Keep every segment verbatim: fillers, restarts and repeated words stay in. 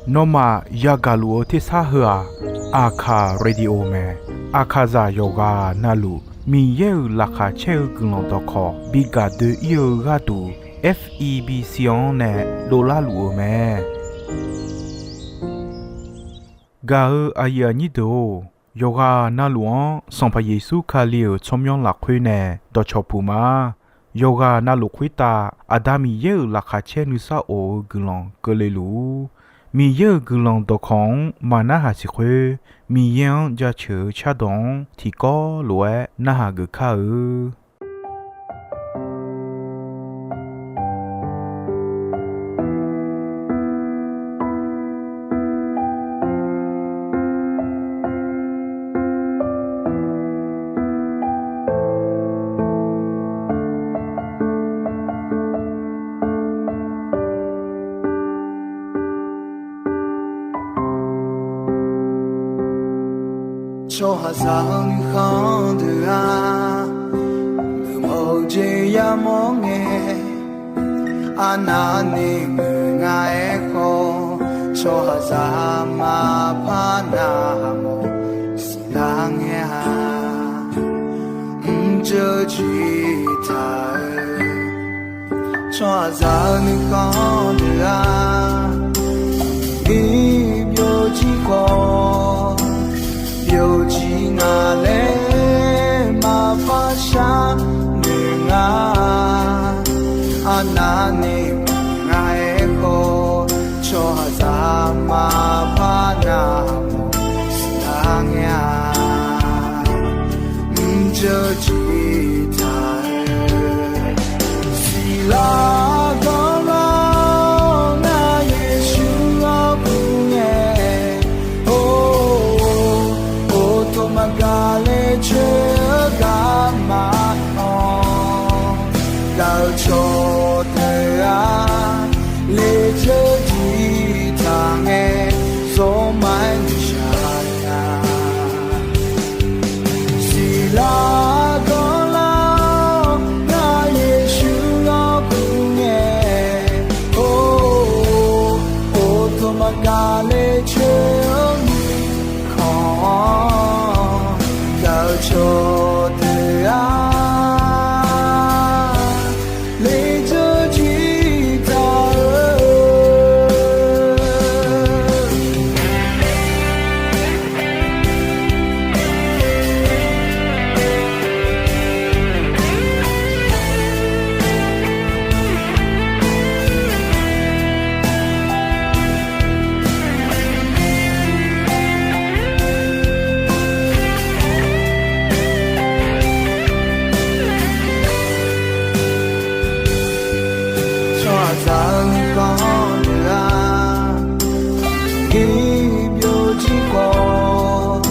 Nawmaf yagaq luf-eu tersar heu-aq, Aqkaq Radio mae. Aqkaqzaq yawqghaq navluf Miqyaer-euq laqkhaq caer-eu guiqlanq dawqkawq bi gaq doe-ir-eu gharduq, F E B C-anr nae dovlar luf-eu mae. Gaq-eu aqyuif aqnyir deuq-or, yawqghaq navluf-anr Sanqpaq Yeqsur Kali-euq tsawrmyanr lafkhoer nae dawqcawq puq ma. Yawqghaq navluf khoertav Aqda Miqyaer-euq laqkhaq caer nuisar of-eu guiqlanq keuvle luf-ur. Miqyaer-euq guiqlanq dawqkawq-anr maqnarhaq siq khoer, Miqyaer-anr jaceuq-eu cardawq-anr tiqkawv lof-aer narhaq geuf kar-eu. Tsawrhaqzaq-eu nuikhanr deuq-aq, muiqmawf-eu jeq yamawr ngae, arnavni muiq nga-aer khawf, tsawrhaqzaq maqpar navmawf siqlar ngae-a. Mrjeuv jir taq-eu tsawrhaqzaq-eu nuikhanr deuq-aq, iq byovjir khawf, byovjir nga laer maqpar shar noeq nga. Arnavni muiq nga-aer khawf, tsawrhaqzaq maqpar navmawf siqlar ngae-a. Mrjeuv jir taq-eu siqlar ganrlar-awr, ngar Yeqsur-anr kur ngae, or, or, or, tov maqgaq le coer-eu garma anr, gaq-eu cawq deuq-aq, lejeur jir taq ngae, zawrma-aer nuishaq nya. Siqlar ganrlar-awr, ngar Yeqsur-anr kur ngae, or, or, tov maqgaq le coer-eu mirkhanq-anr, gaq-eu cawq deuq-aq, lejeur jir taq-eu Tsawrhaqzaq-eu nuikhanr deuq-aq, iq byovjir khawf,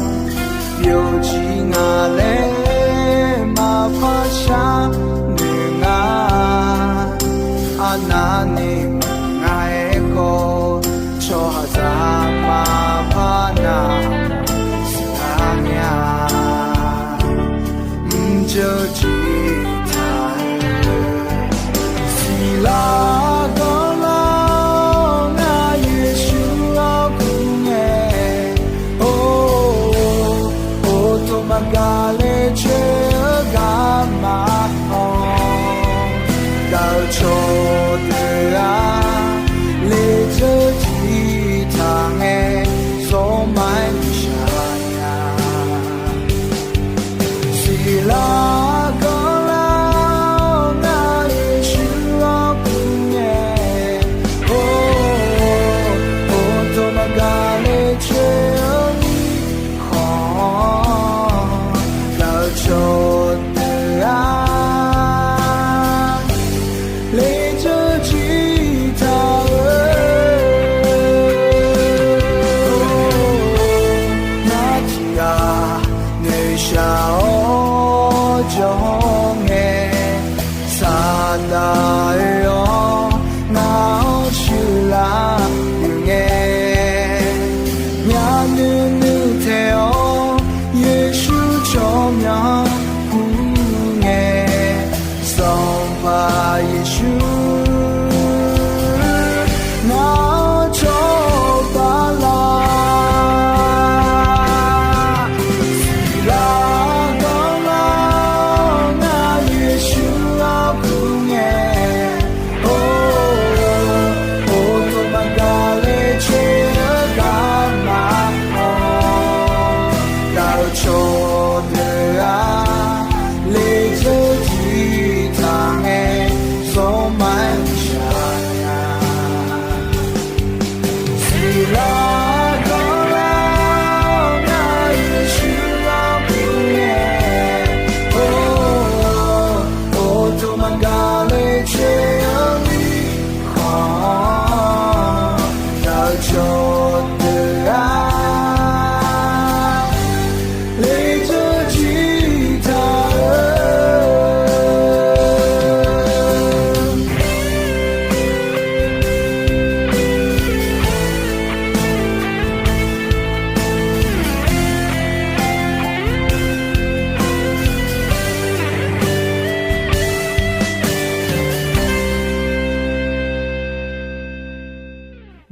byovjir nga laer maqpar shar noeq nga. Arnavni muiq nga-aer khawf, tsawrhaqzaq maqpar navmawf siqlar ngae-a. Mrjeuv jir taq-eu siqlar ganrlar-awr, ngar Yeqsur-anr kur ngae, or, or, tov maqgaq le coer-eu garma anr, gaq-eu cawq deuq-aq, lejeur jir taq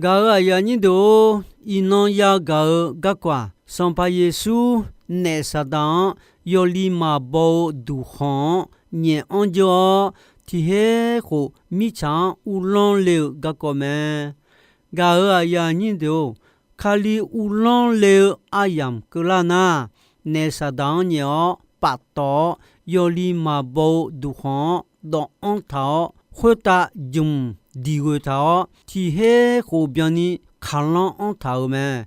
Gaq-euq aqyuif aqnyir deuq-or, iqnan yagaq-eu garkawv-aq, Sanqpaq Yeqsur naef Saqdaq-anr yawli maqbaw-eu duqkhanq-anr nyaef-anr dzeur-awr, tiq her khof mirtsaq-anr uvlanr le-eu garkawv mae. Gaq-euq aqyuif aqnyir deuq-or, Kali uvlanr le-eu aryamq keuvlar nar, naef Saqdaq-anr nyaef-awr paftawf-awr, yawli maqbaw-eu duqkhanq-anr dawvanr taq-awr, khoertav jmq diq ghoeq taq-awr, tiq her khof byanni kaqlanr anr taq-euq mae.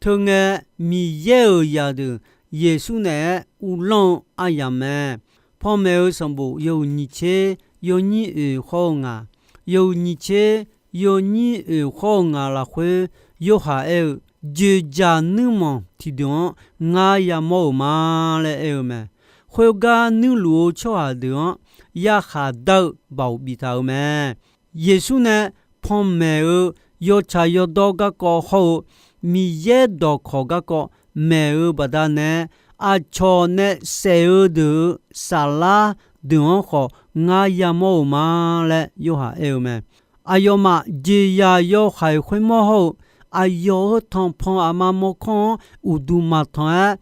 Teungae, Miqyaer-euq zaqdeuq Yeqsur naeq-aer uvlanr-eu aryamq mae. Panmaeq-eu sanqbof yawhuiq nyiq tser yawnyir oeq khawr-eu ngaq, yawhuiq nyiq tser yawnyir oeq khawr-eu ngaq lafkhoer, Yorhaq aer-eu, Dzoeqdzaq nuirmanq tiqdeuq-anr ngar yamawr-euq ma laer aer-eu mae. Khoergar nuirluf-eu tsawrhaq deuq-anr yarkhaq dar-eu baoq biftaq-euq mae. Yeqsur nae panmaeq-eu yawtsaq yawdawr garkawv hawr-eu, Miqyaer dawqkawq garkawv maeq-eu baqdanae, aqcawq nae saef-eu deuq-euq saflar deuq-anr khawf ngar yamawr-euq ma laer Yorhaq aer-eu mae. Aqyawfmaf jeqzaq yawhaiq khoermawr hawr-eu, aqyawf-euq tanqpanq aqma mawrkawr-anr uqduq maqtanq-aer,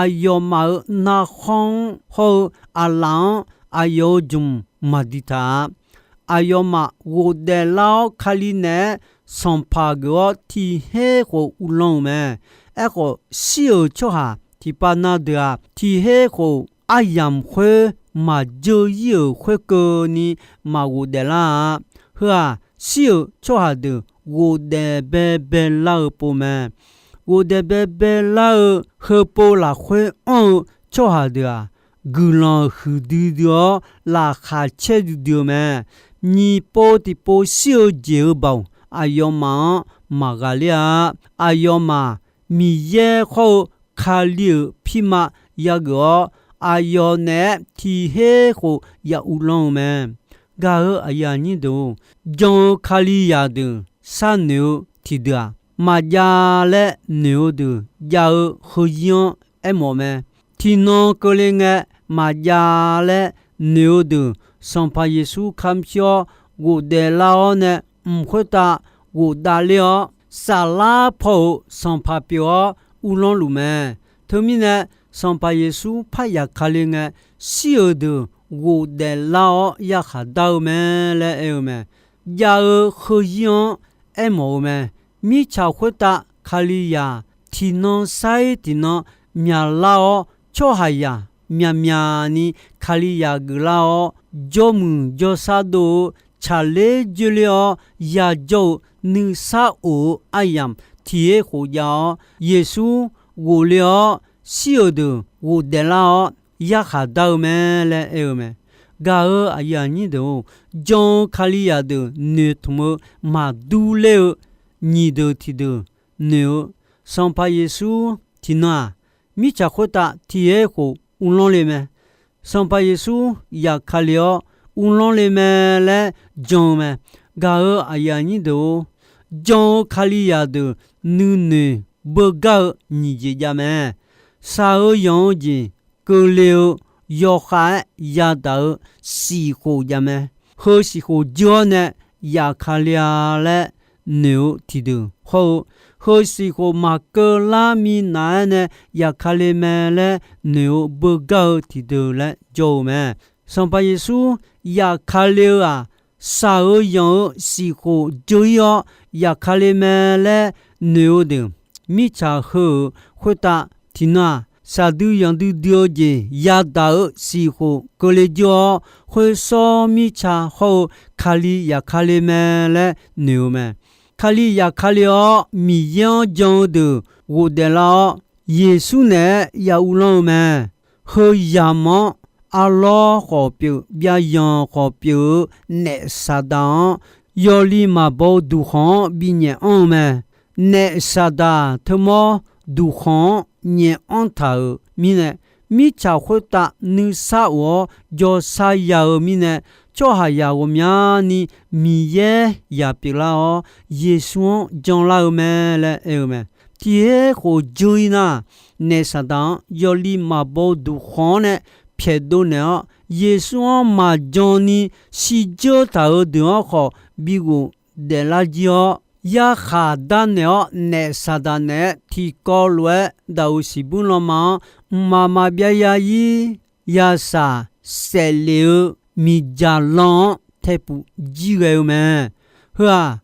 aqyawfmaf-euq narkhanr-anr hawr-eu aqlaf-anr aqyawf-euq jmq maqdiq taq-a. Aqyawfmaf ghofdaef lar-awr Kali naeq-aer sanqpaq geuf-awr tiq her khof uvlanr-euq mae. Aerkhawf, shir-euq tsawrhaq tiqpav na deuq-aq, tiq her khof aryamq khoer maqdzeur-ir-euq khoerkeuvni maqghofdaef lar-a. Heu-aq, shir-euq tsawrhaq deuq ghofdaef baebae lar-eu pov mae. Ghofdaef baebae lar-eu heupov lafkhoer anr-eu tsawrhaq deuq-aq, guiqlanq huiqdui dui-awr laqkhaq caer duidui-eu mae. Nyiq pov tiqpov shir-eu jeq-euq baoq aqyawfmaf-anr maqghaqler-a. Aqyawfmaf Miqyaer khawr-eu Kali-euq pirma yageuf-awr, aqyawf naeq-aer tiq her khof ya uvlanr-eu mae. Gaq-euq aqyuif aqnyir deuq-or, jan-eu Kalizaq deuq sharnoeq-eu tiqdeuq-aq, maqjav laer noeq-eu deuq jav-eu heuzir-anr aermawf mae. Tiqnan keuvle ngae maqjav laer noeq-eu deuq, Sanqpaq Yeqsur kamq shir-awr ghofdaef lar-awr nae mq khoertav ghofdav ler-awr, saflar paw-euq sanqpaq pyeuf-awr uvlanr luf mae. Teumirnae, Sanqpaq Yeqsur parya Kali ngae, shir-euq deuq ghofdaef lar-awr yarkhaq dar-eu mae laer aer-eu mae. Jav-eu heuzir-anr aermawf-eu mae. Mirtsaq khoertav Kalizaq tiqnan sar-ir tiqnan myaqlar-awr, tsawrhaqzaq myaqmyaq ni Kalizaq geuflar-awr, jawrmuiq jawrsar dov-eu tsaqler dzoerler-awr yajawr-eu nuisar of-eu aryamq tiq her khof jav-awr, Yeqsur ghofle-awr shir-euq deuq ghofdaef lar-awr yarkhaq dar-eu mae laer aer-eu mae. Gaq-euq aqyuif aqnyir deuq-or, jan-eu Kalizaq deuq noeqtmq-eu maqdur ler-eu nyiq deuq tiqdeuq noeq-eu, Sanqpaq Yeqsur tiqnan-aq, mirtsaq khoertav tiq her khof uvlanr le mae. Sanqpaq Yeqsur zafkale-awr uvlanr le mae laer jan-eu mae. Gaq-euq aqyuif aqnyir deuq-or, jan-eu Kalizaq deuq nuinoeq beugar-eu nyiq jeq jav mae. Shaq-eu yanq-eu jeq keuvle-eu yawkhav-aer yadaq-eu siqkhof jav mae. Heu siqkhof jeur-awr nae zafkale-a laer noeq-eu tiqdeuq hawr-eu, heu siqkhof maqkeuv lar minav-aer nae zafkale mae laer noeq-eu beugar-eu tiqdeuq laer jawr-eu mae. Sanqpaq Yeqsur zafkale-eu-aq, shaq-eu yanq-eu siqkhof jeur-ir-awr zafkale mae laer noeq-eu deuq, mirtsaq heu-euq khoertav tiqnan-aq, shaqdui yanqdui dui-eu jeq yadaq-eu siqkhof keuvle jeur-awr, khoershawr mirtsaq hawr-eu Kali zafkale mae laer noeq-eu mae. Kali zafkale-awr Miqyaer-anr jan-eu deuq ghofdaef lar-awr, Yeqsur naeq-aer ya uvlanr-eu mae. Heu yamq-anr arlawr khawf pyeuf, byavyanq khawf pyeuf-eu naef Saqdaq-anr, yawli maqbaw-eu duqkhanq-anr binyaef anr-eu mae. Naef Saqdaq teumawr duqkhanq-anr nyaef anr taq-euq mirnae, mirtsaq khoertav nuisar of-awr jawrsar ya-eu mirnae, tsawrhaqzaq ghawqmyani Miqyaer zaq pyeuflar-awr, Yeqsur-anr janlar-eu mae laer aer-eu mae. Tiq her khof jeur-ir nar, naef Saqdaq-anr yawli maqbaw-eu duqkhanq-anr nae pyaeqdov naeq-awr, Yeqsur-anr maqjan ni shirdzeur taq-euq deuq-anr khawf bi ghofdaef lar jir-awr, yarkhaq darnaeq-awr, naef Saqdaq naeq-aer tiqkawv lof-aer daq-euq siqbuir lanma-anr mqmaq maqbyav ya ir, yasaq saeflef-eu miqdzaq lan-anr taepuf jir ghae-eu mae. Heu-aq,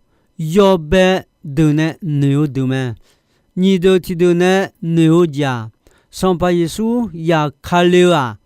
yawbae deuq nae noeq-eu deuq mae. Nyiq deuq tiqdeuq nae noeq-eu jeq-aq, Sanqpaq Yeqsur yaqkale-eu-aq,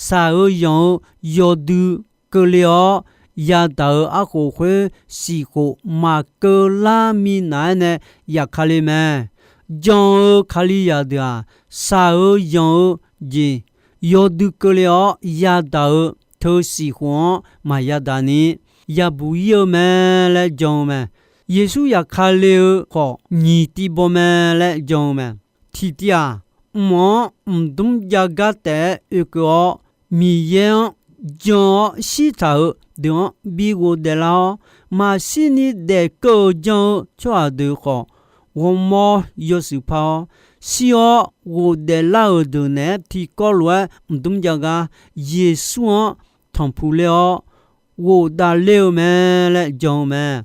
shaq-eu yanq-eu yawdui keuvle-awr, yadaq-euq arkhof khoer siqkhof maqkeuv lar minav-aer nae yaqkale mae. Jan-eu Kalizaq deuq-aq, shaq-eu yanq-eu jeq yawdui keuvle-awr yadaq-eu teu siqkhof-anr maqya daq ni, yabuq ir-eu mae laer jan-eu mae. Yeqsur yaqkale-eu khawf, nyiq tiv baw mae laer jan-eu mae. Tiqtiv-aq, mq-anr mqdmr jav gar taef-aer oekeuv-awr, Miqyaer-anr jan-awr shirtaq-euq deuq-anr bi ghofdaef lar-awr, maqshirni daefkeuv-euq jan-eu tsawrhaq deuq khawf, ghawrmawr yawshuif par-awr, shir-awr ghofdaef lar-euq deuq naeq-aer tiqkawv lof-aer mqdmr jav gar Yeqsur-anr tanqpuq ler-awr, ghofdav ler-eu mae laer jan-eu mae.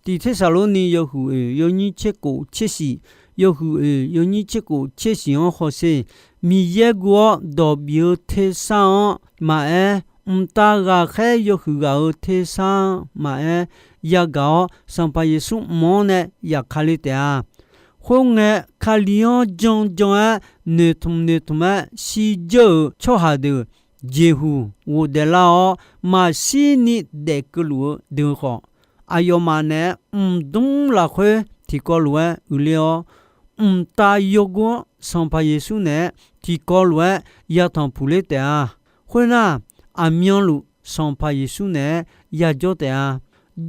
Tiq Tersaqlorni yawhuiq oeq yawnyir tser kof tser shiq, yawhuiq oeq yawnyir tser kof tser shiq-anr hawsher, Miqyaer guv-awr dawq bif-eu tersar-anr maqaer, mqtav ghaqkhaer yawhuiq ghaq-euq tersar-anr maqaer, yagaq-awr Sanqpaq Yeqsur mq-anr nae yaqkale taef-a. Khoerngae, Kali-anr janjan-aer noeqtmq noeqtmq-aer shirdzeur-euq tsawrhaq deuq jeqhuq ghofdaef lar-awr, maqshirni daefkeuv luf-eu deuq khawf, aqyawfmaf naeq-aer mqdmr lafkhoer tiqkawv lof-aer uiqler-awr, mqtav yawgor-anr Sanqpaq Yeqsur naeq-aer tiqkawv lof-aer yatanq puq ler taef-a. Khoernar, aqmyanluf Sanqpaq Yeqsur naeq-aer yajawr taef-a.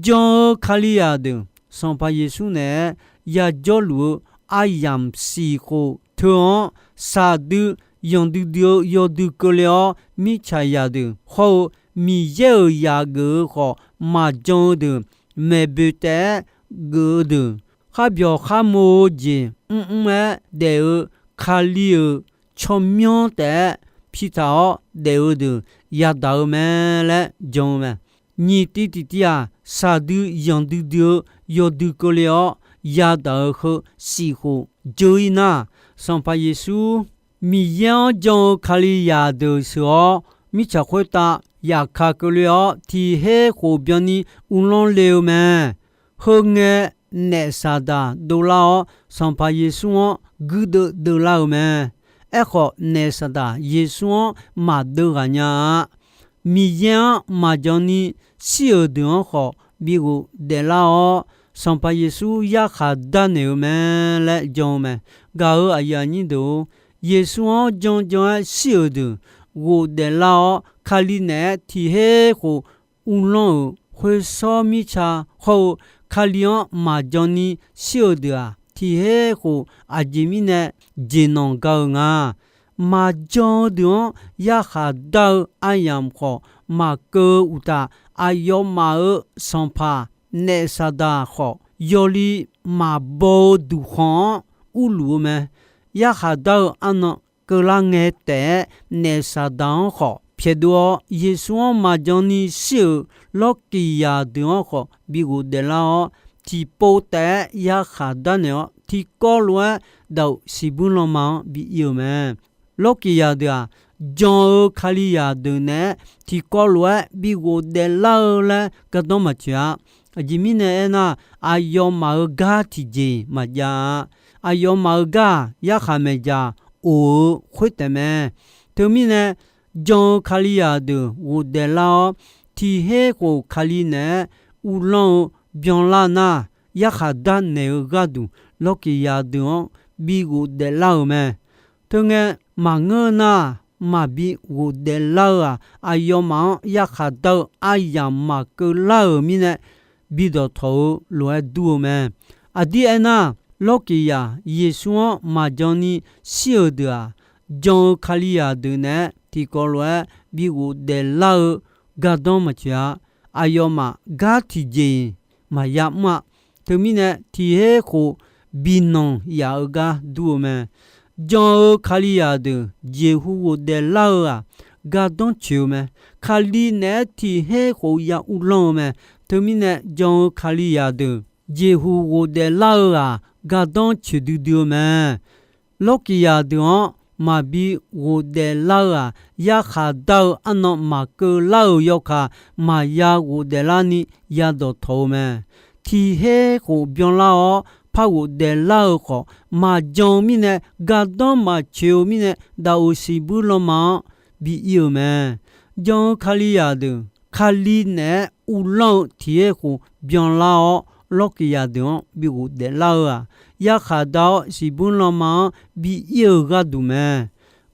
Jan-eu Kalizaq deuq Sanqpaq Yeqsur naeq-aer yajawrluf-eu aryamq siqkhof teu-anr, shaqdui yanqdui dui-eu yawdui keuvle-awr, mirtsaqzaq deuq hawr-eu Miqyaer-euq zaq geuf-eu khawf maqjan-eu deuq, maeqboeq taef-aer geuf-eu deuq, kharbyawq kharmo-eu jeq mrmr-aer daef-eu Kali-euq tsawrmyanr taef-aer pitaq-awr daef-eu deuq yadaq-eu mae laer jan-eu mae. Nyiq tiv tiqtiv-aq, shaqdui yanqdui dui-eu yawdui keuvle-awr yadaq-eu heu siqkhof dzeur-ir nar, Sanqpaq Yeqsur Miqyaer-anr jan-eu Kalizaq deuq sheuq-awr, mirtsaq khoertav yaqka keuvle-awr, tiq her khof byanni uvlanr le-eu mae. Heu ngae, naef Saqdaq dovlar-awr, Sanqpaq Yeqsur-anr guirdeuv deuvlar-euq mae. Aerkhawf, naef Saqdaq Yeqsur-anr maqdeuv ghaq nya-a. Miqyaer-anr maqjan ni shir-euq deuq-anr khawf bi ghofdaef lar-awr, Sanqpaq Yeqsur yarkhaq darnaeq-eu mae laer jan-eu mae. Gaq-euq aqyuif aqnyir deuq-or, Yeqsur-anr janjan-aer shir-euq deuq ghofdaef lar-awr, Kali naeq-aer tiq her khof uvlanr-euq khoer shawr mirtsa hawr-eu, Kali-anr maqjan ni shir-euq deuq-aq, tiq her khof aqjeq mirnae jeqnanq ga-eu nga. Maqjan-eu deuq-anr yarkhaq dar-eu aryamq khawf maqkeuv-eu uqtaf, aqyawfmaf-euq sanqpaq naef Saqdaq khawf, yawli maqbaw-eu duqkhanq-anr urluf-eu mae. Yarkhaq dar-eu arnan keuvlar ngae taef-aer, naef Saqdaq-anr khawf pyaeqdov-awr, Yeqsur-anr maqjan ni shir-euq lawrkiqzaq deuq-anr khawf bi ghofdaef lar-awr, tiqpov taef-aer yarkhaq darnaeq-awr, tiqkawv lof-aer daq-euq siqbuir lanma-anr bi ir-eu mae. Lawrkiqzaq deuq-aq, jan-eu Kalizaq deuq naeq-aer tiqkawv lof-aer bi ghofdaef lar-eu laer gardanr maqtsoeq-a. Aqjeq mirnae aernar, aqyawfmaf-euq gar tiqjeq-iq maqjav-a. Aqyawfmaf-euq gar-aq, yarkhaq maeqdzaq of-eu khoertaef mae. Teumirnae, jan-eu Kalizaq deuq ghofdaef lar-awr, tiq her khof Kali naeq-aer uvlanr-eu byanlar nar, yarkhaq darnaeq-eu gharduq lawrkiqzaq deuq-anr bi ghofdaef lar-euq mae. Teungae, maqngeur nar, maqbi ghofdaef lar-eu-aq, aqyawfmaf-anr yarkhaq dar-eu aryamq maqkeuv lar-euq mirnae, bi dawqtawq-eu lof-aer dur-eu mae. Aqdir aernar, lawrkiqzaq Yeqsur-anr maqjan ni shir-euq deuq-aq, jan-eu Kalizaq deuq naeq-aer tiqkawv lof-aer bi ghofdaef lar-eu gardanr maqtsoeq-a. Aqyawfmaf gar tiqjeq-iq maqya mr-a. Teumirnae, tiq her khof binanq yaf-eu gar dur-eu mae. Jan-eu Kalizaq deuq jeqhu ghofdaef lar-eu-aq, gardanr tsoeq-eu mae. Kali naeq-aer tiq her khof ya uvlanr-eu mae. Teumirnae, jan-eu Kalizaq deuq jeqhuq ghofdaef lar-eu-aq, gardanr coeqdui dui-eu mae. Lawrkiqzaq deuq-anr maqbi ghofdaef lar-eu-aq, yarkhaq dar-eu arnan maqkeuv lar-euq yawkaq, maqya ghofdaef larni yadawq tawq-eu mae. Tiq her khof byanlar-awr par ghofdaef lar-eu khawf, maqjan-eu mirnae, gardanr maqcoeq-eu mirnae, daqoq siqbuir lanma-anr bi ir-euq mae. Jan-eu Kalizaq deuq, Kali naeq-aer uvlanr-eu tiq her khof byanlar-awr, lawrkiqzaq deuq-anr bi ghofdaef lar-eu-aq, yarkhaq dar-awr siqbuir lanma-anr bi ir-euq gharduq mae.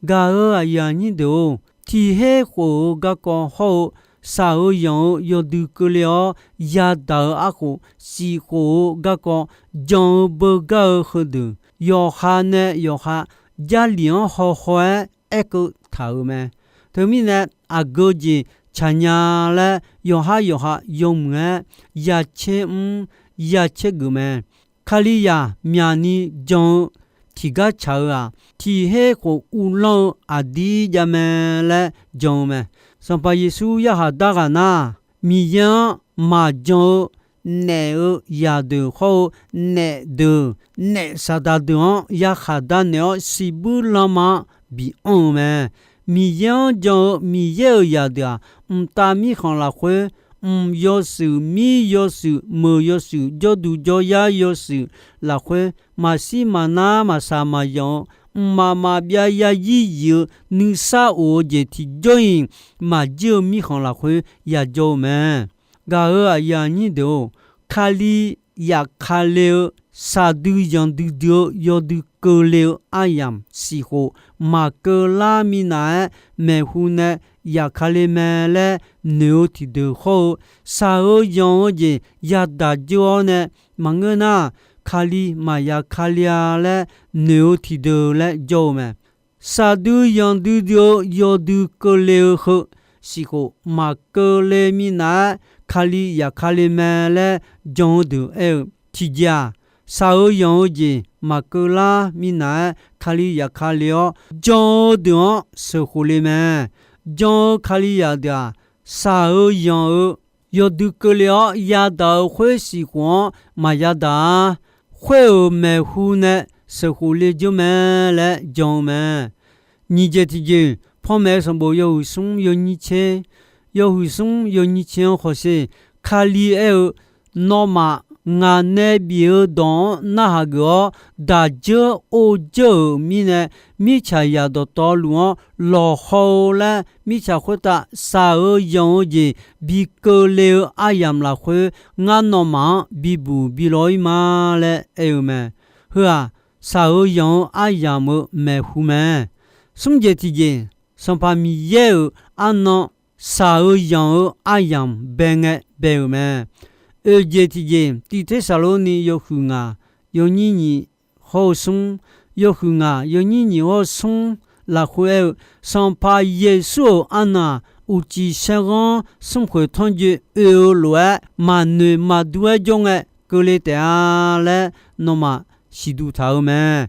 Gaq-euq aqyuif aqnyir deuq-or, tiq her khof-euq garkawv hawr-eu, shaq-eu yanq-eu yawdui keuvle-awr yadaq-eu arkhof, siqkhof-eu garkawv jan-eu beugar-eu heudeuq, yawqha nae yawqha Jarlif-anr hawhaw-aer aerkeuv taq-euq mae. Teumirnae, aqgeu jeq tsaqnya laer yawqhar yawqha yawmuiq-aer yacaer mr yacaer geuf mae. Kalizaq myaqni jan-eu tiqgar tsaq-eu-aq, tiq her khof uvlanr-eu aqdir jav mae laer jan-eu mae. Sanqpaq Yeqsur yarkhaq dar ghaq nar, Miqyaer-anr maqjan-eu naef-eu zaqdeuq hawr-eu naef deuq, naef saqdaq deuq-anr yarkhaq dar naeq-awr siqbuir lanma-anr bi anr-eu mae. Miqyaer-anr jan-eu Miqyaer-euq zaqdeuq-aq, mqtav mirkhanq lafkhoer, mq yawshuif, mir yawshuif, meuq yawshuif, jawrduq jawryar yawshuif lafkhoer, maqshir maqnar maqsaq maqyanq-eu, mqmaq maqbyav yarzir zif-eu nuisar of-eu jeq tiqjawr-iq maqjir-eu mirkhanq lafkhoer yajawr-eu mae. Gaq-euq aqyuif aqnyir deuq-or, Kali yafkale-eu, shaqdui yanqdui dui-eu yawdui keuvle-eu aryamq siqkhof maqkeuv lar minav-aer maeqhu nae yafkale mae laer noeq-eu tiqdeuq hawr-eu, shaq-eu yanq-eu jeq yadaq dzeur-awr nae maqngeur nar, Kali maqya kale-a laer noeq-eu tiqdeuq laer jawr-eu mae. Shaqdui yanqdui dui-eu yawdui keuvle-eu heu siqkhof maqkeuvle minav-aer Kali yafkale mae laer jan-eu deuq aer-eu, tiqjeq-aq, shaq-eu yanq-eu jeq maqkeuv lar minav-aer Kali yafkale-awr jan-eu deuq-anr sheuqkhof le mae. Jan-eu Kalizaq deuq-aq, shaq-eu yanq-eu yawdui keuvle-awr yadaq-eu khoer siqkhof-anr maqya daq-a. Khoer-euq maeqhu nae sheuqkhof le dzeur mae laer jan-eu mae. Nyiq jeq tiqjeq, panmaeq-eu sanqbof yawhuiq smr yawnyir tser, yawhuiq smr yawnyir tser-anr hawsher. Kali aer-eu, Nawmaf ngaq nae bif-eu dawq-anr narhaq geuf-awr daq dzeur or dzeur-euq mirnae, mirtsaqzaq dawqtawvluf-anr lawqhaw-eu laer mirtsaq khoertav shaq-eu yanq-eu jeq bi keuvle-eu aryamq lafkhoer, ngar nawmaf-anr bibuq bi law-ir ma laer aer-eu mae. Heu-aq, shaq-eu yanq-eu aryamq-euq maeqhu mae. Smr jeq tiqjeq, Sanqpaq Miqyaer-euq arnan shaq-eu yanq-eu aryamq bae ngae bae-euq mae. Oeq jeq tiqjeq, Tiq Tersaqlorni yawhuiq ngaq yawnyir nyiq hawr-eu smr, yawhuiq ngaq yawnyir nyiq hawr-eu smr lafkhoer aer-eu, Sanqpaq Yeqsur-euq arnan-aq, uqcif saerghanr smrkhoeq tanrjoe oe-eu lof-aer maqnoeq maqdur-aer jawr ngae keuvle taef-a laer nawmaf siqduq taq-eu mae.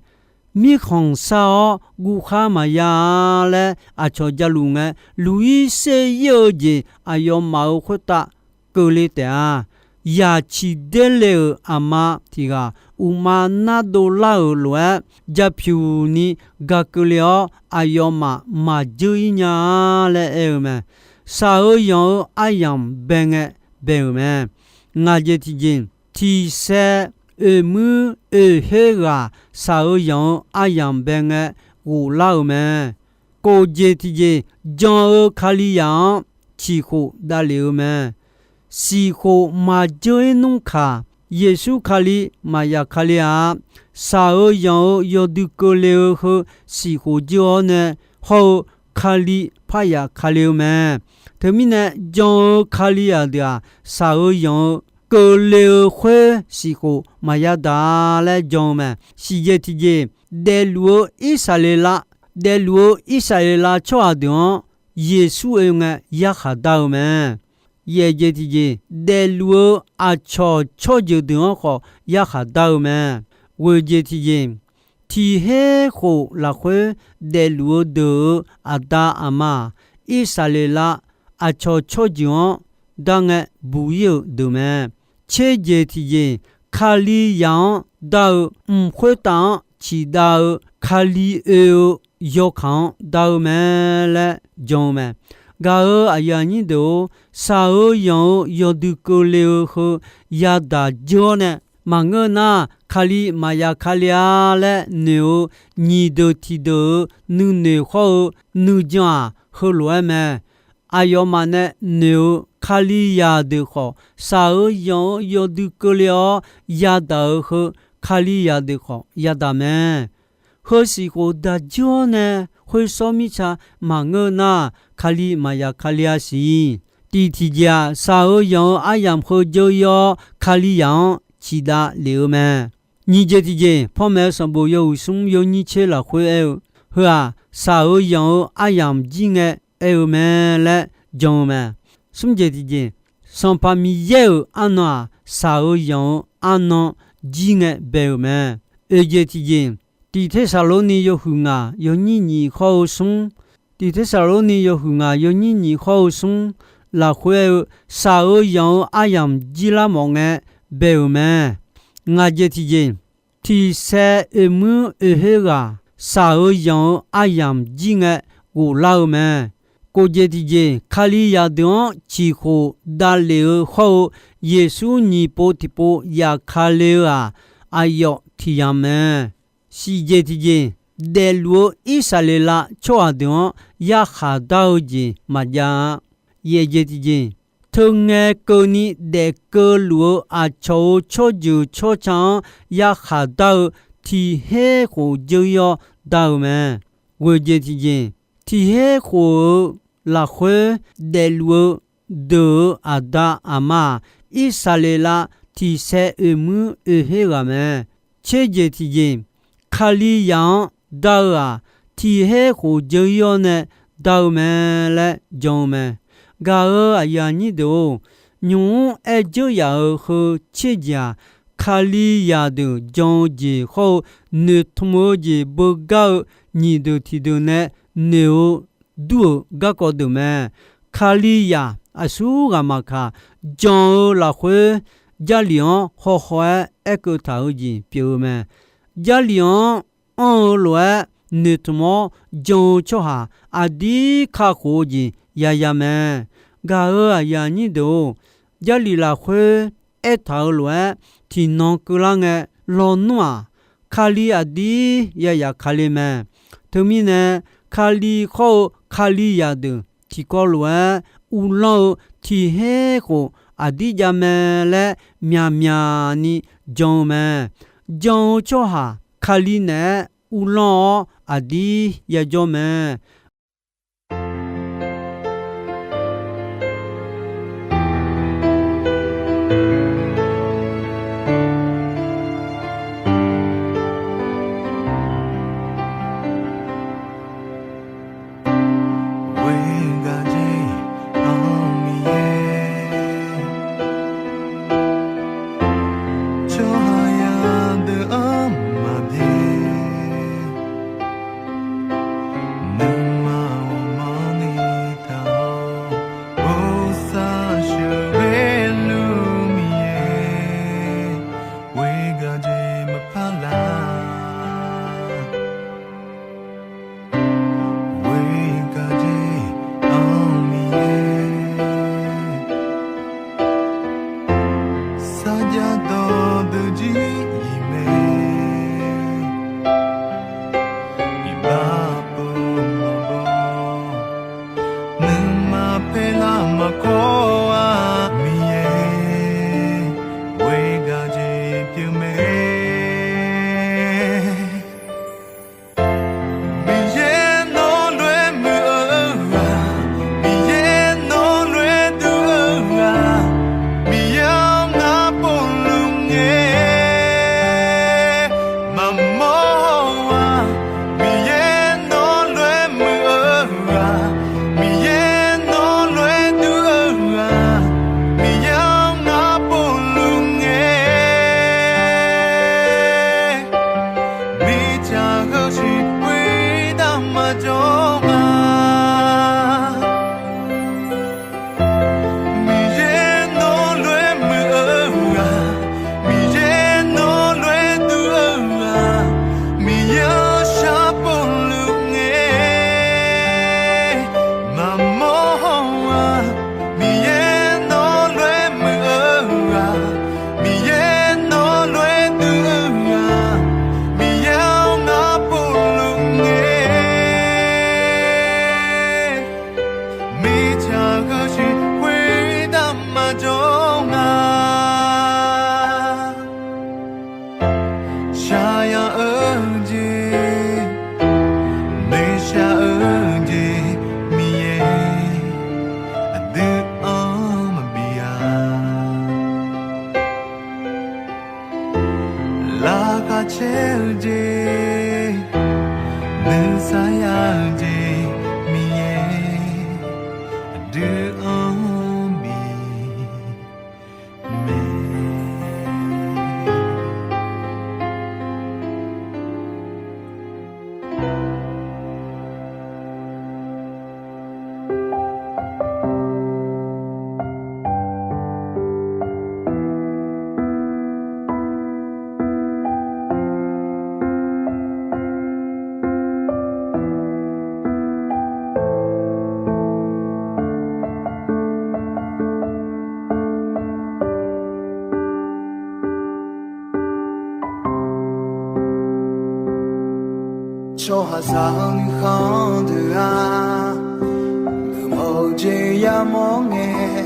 Mirkhanq shar-awr guvkhar maqya-a laer aqcawq jaluf ngae, luq-ir ser-ir-eu jeq aqyawfmaf-euq khoertav keuvle taef-a. Yaq ciq der le-euq aqma tiq ghaq uqma nardov lar-euq lof-aer, japyuq ni ga keuvle-awr aqyawfmaf maqjeur-ir nya-a laer aer-eu mae. Shaq-eu yanq-eu aryamq bae ngae bae-euq mae. Ngaq jeq tiqjeq, tiq saer oeq muir oeq her ghaq shaq-eu yanq-eu aryamq bae ngae ghoflar-euq mae. Kof jeq tiqjeq, jan-eu Kalizaq-anr ciqkhof davlef-eu mae. Siqkhof maqjeur-ir nmr kaq, Yeqsur Kali maqya kale-a. Shaq-eu yanq-eu yawdui keuvle-eu heu siqkhof jir-awr nae hawr-eu Kali parya kale-eu mae. Teumirnae jan-eu Kalizaq deuq-aq, shaq-eu yanq-eu keuvle-eu khoer siqkhof maqya daq-a laer jan-eu mae. Siqjeq tiqjeq, daefluf-eu Irsaqleqlav, daefluf-eu Irsaqleqlav tsawrhaq deuq-anr Yeqsur oe ngae yarkhaq dar-eu mae. Yaeq jeq tiqjeq, daefluf-eu aqcawq tsawrjeuq deuq-anr khawf yarkhaq dar-eu mae. Ghoeq jeq tiqjeq, tiq her khof lafkhoer daefluf-eu deuq-euq aqda aqma-aq, Irsaqleqlav aqcawq tsawrjeuq-anr dar ngae buq-ir-euq deuq mae. Tser jeq tiqjeq, Kalizaq-anr dar-eu, mq khoertav-anr ciqdav-eu, Kali oe-eu yawkaq-anr dar-eu mae laer jan-eu mae. Gaq-euq aqyuif aqnyir deuq-or, shaq-eu yanq-eu yawdui keuvle-eu heu yadaq dzeur-awr nae, maqngeur nar, Kali maqya Kali-a laer noeq-eu nyiq deuq tiq deuq-euq nuinoeq hawr-eu nuijan-aq, heulof-aer mae. Aqyawfmaf nae noeq-eu Kalizaq deuq khawf, shaq-eu yanq-eu yawdui keuvle-awr yadaq-eu heu Kalizaq deuq khawf yadaq mae. Heu siq khof daq dzeur-awr nae, khoer sawr mirtsa maqngeur nar, Kali maqya Kali-a siq. Tiq tiqjeq-aq, shaq-eu yanq-eu aryamq heu dzeur-ir-awr, Kalizaq-anr ciqdav lef-eu mae. Nyiq jeq tiqjeq, panmaeq-eu sanqbof yawhuiq smr yawnyir tser lafkhoer aer-eu, heu-aq, shaq-eu yanq-eu aryamq jir ngae aer-eu mae laer jan-eu mae. Smr jeq tiqjeq, Sanqpaq Miqyaer-euq arnan-aq, shaq-eu yanq-eu arnan jir ngae bae-euq mae. Oeq jeq tiqjeq, Tiq Tersaqlorni yawhuiq ngaq yawnyir nyiq hawr-eu smr, Tiq Tersaqlorni yawhuiq ngaq yawnyir nyiq hawr-eu smr lafkhoer aer-eu, shaq-eu yanq-eu aryamq jir lar mawf ngae bae-euq mae. Ngaq jeq tiqjeq, tiq saev oeq muir oeq her ghaq, shaq-eu yanq-eu aryamq jir ngae ghoflar-eu mae. Kof jeq tiqjeq, Kalizaq deuq-anr ciqkhof davlef-eu hawr-eu, Yeqsur nyiq pov tiq pov yaf ka le-eu-aq, aqyawf tiq yamq mae. Shif jeq tiqjeq, daefluf-eu Irsaqleqlav tsawrhaq deuq-anr yarkhaq dar-eu jeq maqjav-a. Yaef jeq tiqjeq, teu ngae keuvni daef keuvluf-eu aqcawq-euq tsawrjeuq tsawrca-anr yarkhaq dar-eu tiq her khof dzeur-ir-awr dar-eu mae. Ghoeq jeq tiqjeq, tiq her khof-eu lafkhoer daefluf-eu deuq-euq aqda aqma-aq, Irsaqleqlav tiq saev oeq muir oeq her ghaq mae. Tser jeq tiqjeq, Kalizaq-anr dar-eu-aq, tiq her khof dzeur-ir-awr nae dar-eu mae laer jan-eu mae. Gaq-euq aqyuif aqnyir deuq-or, nymq-mr aer dzeur yaf-euq heu tser jeq-aq, Kalizaq deuq jan-eu jeq hawr-eu noeqtmq-eu jeq beugar-eu nyiq deuq tiq deuq nae noeq-eu dur-euq garkawv deuq mae. Kalizaq aqsur ghaq maqkaq, jan-eu lafkhoer Jarlif-anr hawhaw-aer aerkeuv taq-eu jeq pyeuf-eu mae. Jarlif-anr anr-eu lof-aer noeqtmq-awr jan-eu tsawrhaq aqdir kakhof-eu jeq yaya mae. Gaq-euq aqyuif aqnyir deuq-or, Jarlif lafkhoer aertaq-euq lof-aer tiqnan keuvlar ngae lawnmr-aq, Kali aqdir yayaf ka le mae. Teumirnae, Kali khawr-eu Kalizaq deuq tiqkawv lof-aer uvlanr-eu tiq her khof aqdir jav mae laer myaqmyaq ni jan-eu mae. Jan-eu tsawrhaq Kali naeq-aer uvlanr-awr aqdir yajawr mae. Ghoe gaq jeq-anr Miqyaer, tsawrhaq yadeuq-anr maqbyaer, nuima ghawqmanrni taq-awr, bosav sheuqghae luf Miqyaer, ghoe gaq jeq maqpar lar. Ghoe gaq jeq-anr Miqyaer, sarjax dawqdeuq jir-iq mae, iqbax pov maqbaw, nuima paerlar maqkawr-a Miqyaer, ghoe gaq jeq pyeuf mae. Miqyaer nawr lof-aer muiq-eu ghaq, Miqyaer nawr lof-aer duq-eu ghaq, Miqyaer-anr ngar povluf ngae maqmawr-a. Miqyaer nawr lof-aer muiq-eu ghaq, Miqyaer nawr lof-aer duq-eu ghaq, Miqyaer-anr ngar povluf ngae Aqkaq caer-eu jeq, nuisar ya-eu jeq, Miqyaer aqdui-anr bi mae. Tsawrhaqzaq-eu nuikhanr deuq-aq, geufmawf-eu jeq yamawr ngae,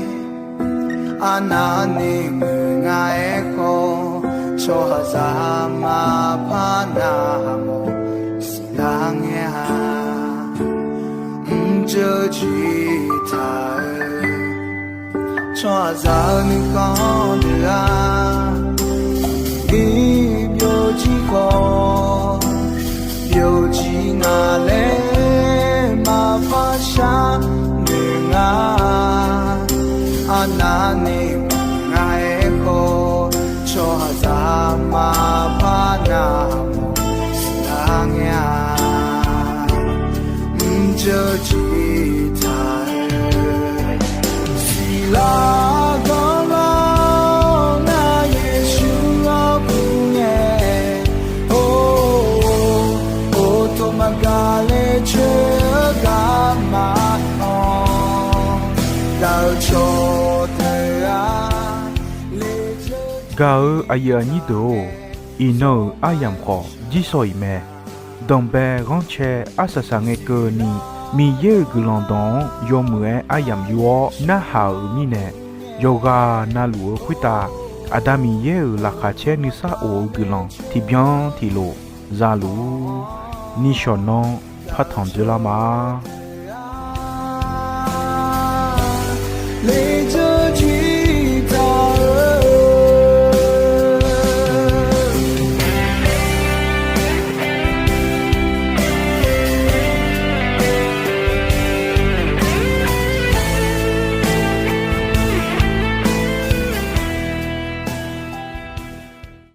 arnavni muiq nga aerkhawf, tsawrhaqzaq maqpar navmawf siqlar ngae-a. Mrjeuv jiqtaq-eu tsawrhaqzaq-eu nuikhanr deuq-aq, iq byovjir khawf, byovjir nga laer maqpar sharnoeq nga. Arnavni muiq nga aerkhawf, tsawrhaqzaq maqpar navmawf siqlar ngae-a. Mrjeuv jiqtaq-eu siqlar ganr lar-awr, ngar Yeqsur-anr kur ngae, or, or, or, tov maqgaq le coer-eu gar maqanr, daq-eu cawqdeuq-aq, le coer. Gaq-eu aqyuif aqnyir deuq-or, iqnan-euq aryamq khawf jirsawq iq mae. Danqbae ghanrcae arsaq saq ngae keuvni, Miqyaer-euq guiqlanq dawq-anr yawmuiq-aer aryamq yur-awr narhaq-euq mirnae, yawqghaq navluf-eu khoertav Aqda Miqyaer-euq laqkhaq caer nuisar of-eu guiqlanq tiqbyan tiqlof za luf-ur. Nishawq nanr partanq dzoerlar ma.